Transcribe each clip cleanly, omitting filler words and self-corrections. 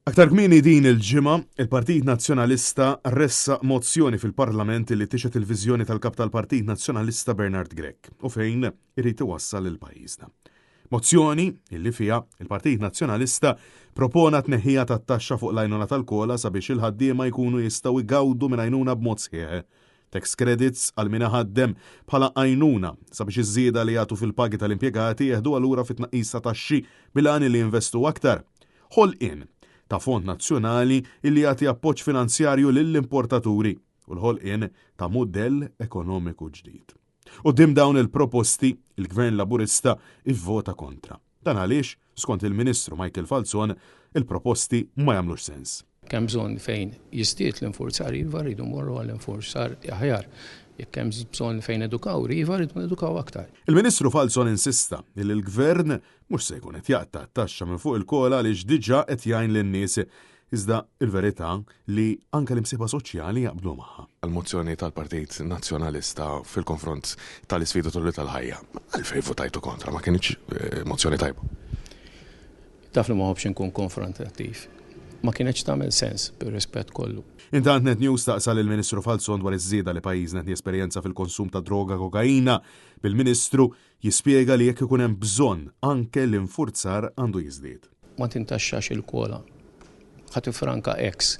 Aktar kmieni din il-ġimgħa, il-Partit Nazzjonalista ressaq mozzjoni fil-Parlament li tixhed il-viżjoni tal-Kap tal-Partit Nazzjonalista Bernard Grech u fejn irid iwassal lil pajjiżna. Mozzjoni illi fiha il-Partit Nazzjonalista propona tneħħija tat-taxxa fuq l-għajnuna tal-kola sabiex il-ħaddiema jkunu jistgħu jgawdu minn għajnuna b'mod sħiħ. Tax credits għal min iħaddem bħala għajnuna sabiex iż-żieda li jagħtu fil-pagi tal-impjegati jeħduha lura fit-tnaqqis ta' taxxi bil-għan li jinvestu aktar. Ħolqien ta' fond nazzjonali li jagħti appoġġ finanzjarju lill-importaturi u l-ħolqien ta' mudell ekonomiku ġdid. Quddiem dawn il-proposti, il-Gvern Laburista ivvota kontra. Dan għaliex, skont il-Ministru Michael Falzon, il-proposti ma jagħmlux sens. Hemm bżonn fejn jiżdied l-infurzar iva rridu mmorru għall-infurzar aħjar. Jekk hemm bżonn fejn nedukaw iva rridu nedukaw aktar. Il-Ministru Falzon insista li l-Gvern mhux se jkun qed jaqta' t-taxxa minn fuq il-kola għaliex diġà qed jgħin lin-nies Iżda il-verità li anke l-imsieħba soċjali jaqblu magħha. L-mozzjoni tal-Partit Nazzjonalista fil-konfront tal-isfida tul tal-ħajja. Għalfejn votajtu kontra, ma kinitx eh, mozzjoni tajba. Taf li ma nħobbx inkun konfrontattiv. Ma kinetx tagħmel sens bir-rispett kollu. Intant Net News staqsa lill-Ministru Falzon dwar iż-żieda li pajjiżna qed jesperjenza fil-konsum ta' droga kokaina, bil-Ministru Jispjega li jekk ikun hemm bżonn anke l-infurzar għandu jiżdied. Ma tintaxxax il-kola. Ħa tiffranka X,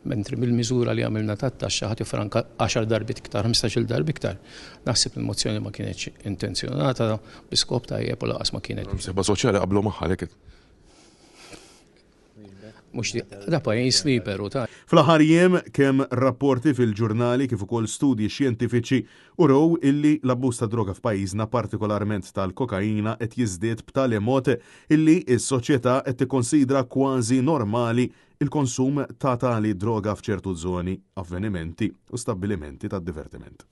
mentri bil-miżura li għamilna tat-taxxa ħa tiffranka għaxar darbiet iktar, ħmistax-il darba iktar. Naħseb li l-mozzjoni ma kinetx intenzjonata bi skop tajjeb u lanqas ma kienet. L-imsieħba soċjali qablu magħha għalhekk. Mhux da pajjiż liberu ta'. Fl-aħħar jiem kemm rapporti fil-ġurnali kif ukoll studji xjentifiċi urew illi l-abbuż tad-droga f'pajjiżna partikolarment tal-kokaina qed jiżdied b'tali mod illi s-soċjetà qed tikkonsidra kważi normali il-konsum ta' tali droga f'ċertu żoni, avvenimenti u stabbilimenti tad-divertiment.